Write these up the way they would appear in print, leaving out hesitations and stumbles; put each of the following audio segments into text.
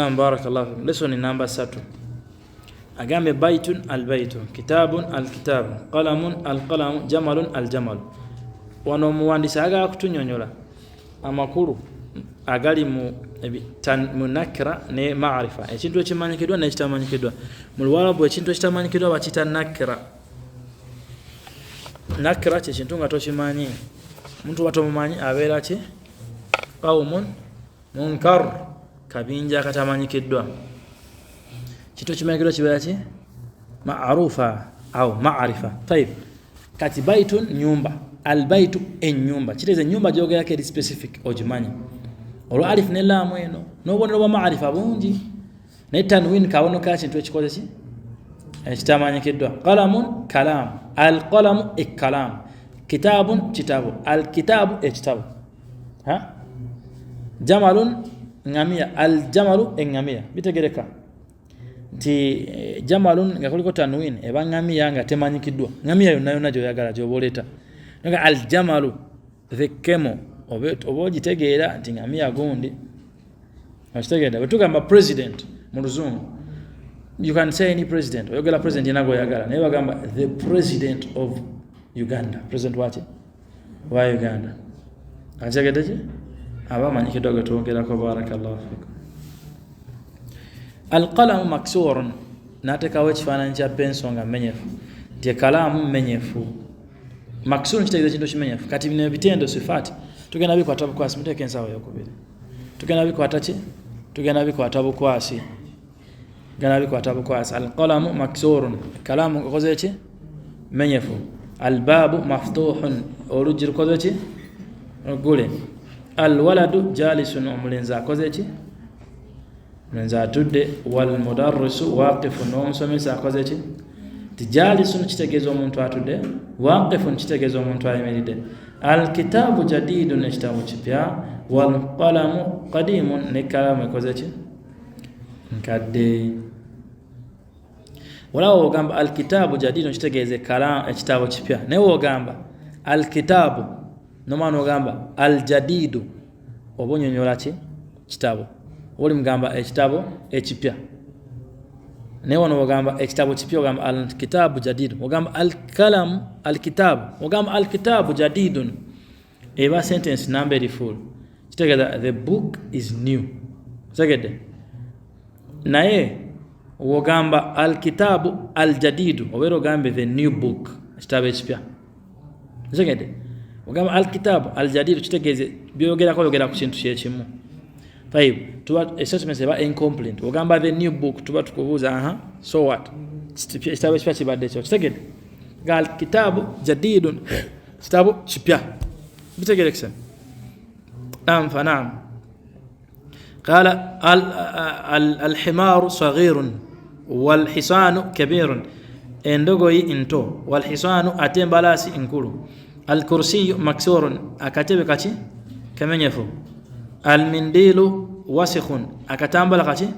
Nam, barakallahu fikum. Lesson namba 3 agambye baitun albaitu, kitabun alkitabu, qalamun alqalamu, jamalun aljamalu. Wano omuwandiisi ayagala kutunyonyola amakulu agali mu nakira ne marifa, ekintu ekimanyikiddwa n'ekitamanyikiddwa. Mu Luwarabu ekintu ekitamanyikiddwa bakiyita nakira. Nakira kyekintu nga tokimanyi, omuntu oba tomumanyi abeera ki? Qaumun munkar, kabinja akatamanyikiddwa. Kintu ekimanyikiddwa kibeera ki? Marufa au marifa. Tayib, kati baitun nyumba, albaitu enyumba, kitegeeza enyumba gyogerako eri specific, ogimanyi olwa alif ne laamu eno n'obubonero bwa marifa bungi, naye tanwin kabonero ka kintu ekikoze ki? Ekitamanyikiddwa. Qalamun kalamu, alqalamu ekkalaamu, kitabun kitabo, alkitaabu ekitabo, jamalun ŋamiya, aljamalu eŋŋamiya. Bitegereka nti jamalun nga kuliko tanwin eba ŋamiya nga temanyikiddwa, ŋamiya yonna yonna gyoyagala gyoba oleeta nga aljamalu the camel, oba ogitegeera nti ŋamiya gundi, okitegeera. Bwe tugamba president mu Luzungu, you can say any president, oyogera president yena gwoyagala, naye bagamba the president of Uganda, president waki? Wa Uganda. Akitegedde ki? Aba amanyikiddwa gwe twogerako. Barakallahu fikum. Alqalamu maksurun, nateekawo ekifaananyi kya penso nga menyefu, nti ekalaamu menyefu. Maksurun kitegeeza ekintu kimenyefu. Kati bino ebitendo sifaati tugenda bikwata bukwasi, muteeka ensawo eyokubiri, tugenda bikwata ki? Tugenda bikwata bukwasi, tugenda bikwata bukwasi. Alqalamu maksurun, ekalaamu ekoze ki? Menyefu. Albaabu maftuhun, oluggi lukoze ki? Lugule. Alwaladu jalisun, omulenzi akoze ki? Omulenzi atudde. Walmudarrisu waqifun, n'omusomesa akoze ki? Ti jalisun kitegeeza omuntu atudde, waqifun kitegeeza omuntu ayimiridde. Alkitaabu jadidun, ekitabo kipya. Walqalamu qadimun, nekalaamu ekoze ki? Nkadde. Walawo ogamba alkitaabu jadidun kitegeeza ekitabo kipya, naye wogamba alkitaabu nomwana ogamba aljadidu oba onyonyola ki? Kitabo. Oba oli mugamba ekitabo ekipya, naye wano ogamba ekitabo kipya, ogamba alkitaabu jadidun, ogamba alkalamu alkitaabu, ogamba alkitaabu jadidun, eba sentence namba eri full, kitegeeza the book is new, otegedde? Naye wogamba alkitaabu aljadidu obeera ogambe the new book, ekitabo ekipya, otegedde? Ogamba alkitaabu aljadidu kitegeeze byoyogerako oyogera ku kintu kyekimu. Tayib, tuba statement eba incomplete. Ogamba the new book, tuba tukubuuza, aha, so what? Ekitabo ekipya kibadde kyo, kitegedde? Nga alkitaabu jadidun, kitabo kipya, bitegerekesa? Nam, fa naam. Qala alhimaru saghirun walhisanu kabirun, endogoyi nto, walhisanu ate embalaasi nkulu. Alkursiyu maksurun, akatebe kaki? Kamenyefu. Almindilu wasikhun, akatambala kaki?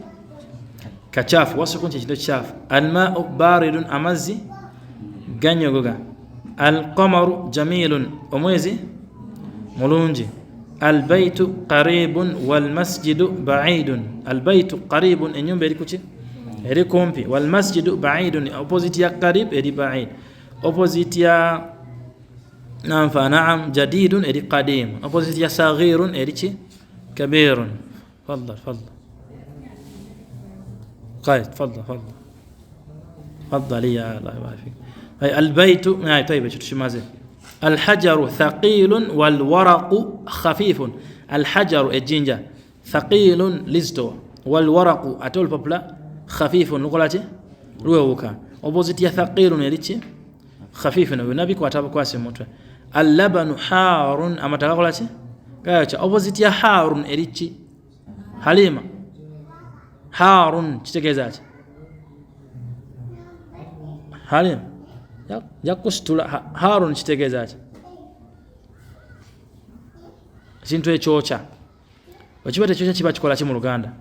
Kacafu. Wasikhun kyekintu ekikyafu. Almau baridun, amazzi ganyogoga. Alqamaru jamilun, omwezi mulungi. Albaitu qaribun walmasjidu baidun. Albaitu qaribun, enyumba eri kuki? Eri kumpi. Walmasjidu baidun, opposite ya qarib eri baid, opposite ya nanfa naam jadidun eri qadim, opposite ya saghirun eri ki? Kabirun. Faddal, faddal قايد، تفضل تفضل تفضلي يا الله يبارك فيك. البيت طيب شو الحجر ثقيل والورق خفيف. الحجر ejjinja, ثقيل lizito, والورق ate olupapula, خفيف lukola ki? Luwewuka. Opposite ya ثقيل eri ki? خفيف. Byonna bikwata bukwasi mutwe. اللبن حار, amata gakola ki? Gayokya. Opposite ya حار eri ki? Halima, حار kitegeeza ki? Halima jakusitula. حار kitegeeza ki? Ekintu ekyokya. Wekiba tekyokya kiba kikola ki mu Luganda?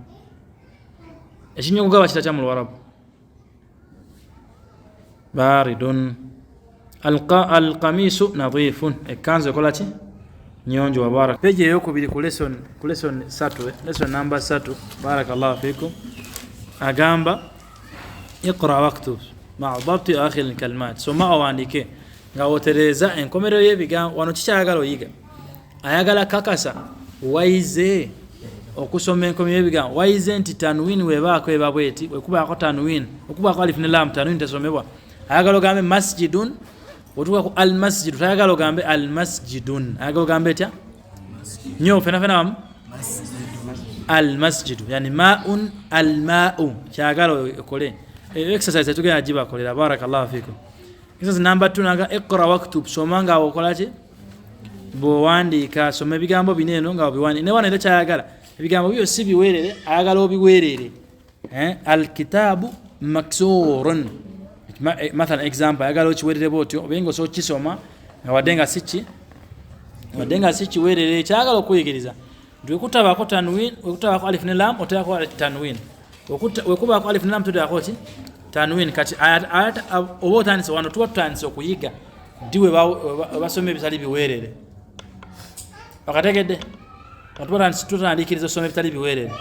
Ekinyogoga bakita kya mu Luwarabu? بارد. القميص نظيف, ekkanzu ekola ki? Nyonjo wa baraka. Peji eyokubiri ku lesson, ku lesson 3, lesson number 3. Barakallahu fikum. Agamba iqra waktub ma'a dhabti akhir al-kalimat. Soma owandiike nga otereeza enkomerero y'ebigambo. Wano kikyayagala oyiga, ayagala kakasa wayize okusoma enkomerero y'ebigambo, wayize nti tanwin webaako eba bweti, wekubaako tanwin, okubaako alif ne lam, tanwin tesomebwa. Ayagala ogambe masjidun, otuuka ku almasjidu tayagala ogambe almasjidun, ayagala ogambe etya nyo fena fena wamu almasjidu, yani maun almau, kyagala okole. Exercise tugenda gibakolera. Barakallahu fikum. Exercise number 2 naga iqra waktub, soma nga okola ki bw'owandiika, soma ebigambo bino eno nga obiwandiika. Ne wano era kyayagala ebigambo byo si biweerere, ayagala obiweerere. Alkitabu maksurun, mathalan example, ayagala okiweerere bwotyo obe nga osobola okukisoma nga wadde nga si kiweerere. Kyayagala okuyigiriza nti wekutabako tanwin, wekutabako alif ne lam oteekako tanwin, wekubaako alif ne lam toteekako ki tanwin. Kati oba otandise wano, tuba tutandise okuyiga ddi we basoma ebitali biweerere. Okategedde? Tuba tutandikiriza osoma ebitali biweerere.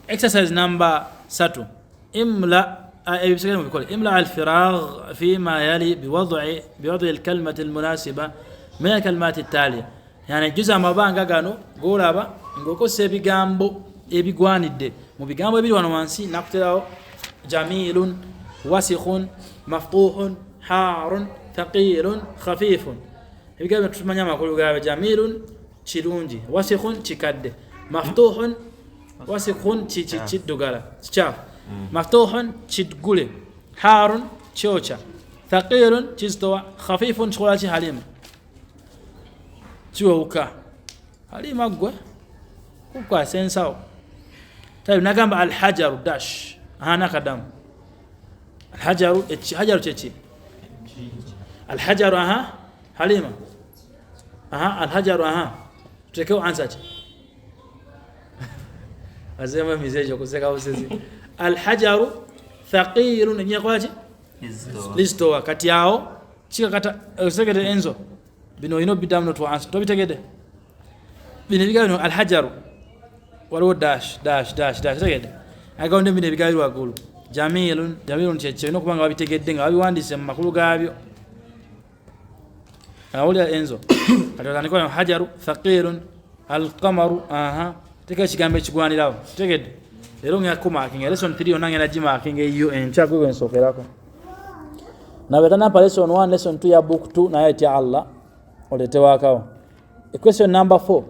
Exercise number 3, imla ebisigale mubikole. Imla alfiragh fima yali biwad'i alkalimati almunasiba min alkalimati attaliya. Yani juza amabanga gano golaba ng'okozesa ebigambo ebigwanidde mu bigambo ebiri wano wansi. Nakuterawo jamilun, wasikhun, maftuhun, harun, thaqilun, khafifun. Ebigambo tumanya amakulu gaabyo. Jamilun kirungi, wasikhun kikadde, maftuhun wasikhun kiddugala kikyafu, maftuhun kiggule, harun kyokya, thaqilun kizitowa, khafifun kikola ki halima kiwewuka. Halima gwe kukwasa ensawo. Tayo nagamba alhajaru dash aha nakadamu alhajaru, hajaru kyeki alhajaru? Aha, halima, aha, alhajaru, aha, tutekewo answer ki? Azeemu emize egyo kuseka busezi. Alhajaru thaqilun, enyakola ki lizitowa. Kati awo kikakata otegedde enzo bino olina obiddamu notwa answer tobitegedde bino ebigambo bino. Alhajaru waliwo dash dash dash dash, tegedde agawonde bino ebigambo biri waggulu. Jamilun, jamilun kyekyo, olina okuba nga babitegedde nga babiwandiise mu makulu gaabyo. Awulira enzo? Kati otandika hajaru thaqilun alqamaru, aha, teka ekigambo ekigwanirawo. Tegedde? Leero ngenda kumakinga lesson 3 yonna, ngenda gimakinga eyo enkya gwe gwensokerako nabe tanampa lesson 1, lesson 2 ya book 2, naye etya Allah olete wakawo. Question number 4.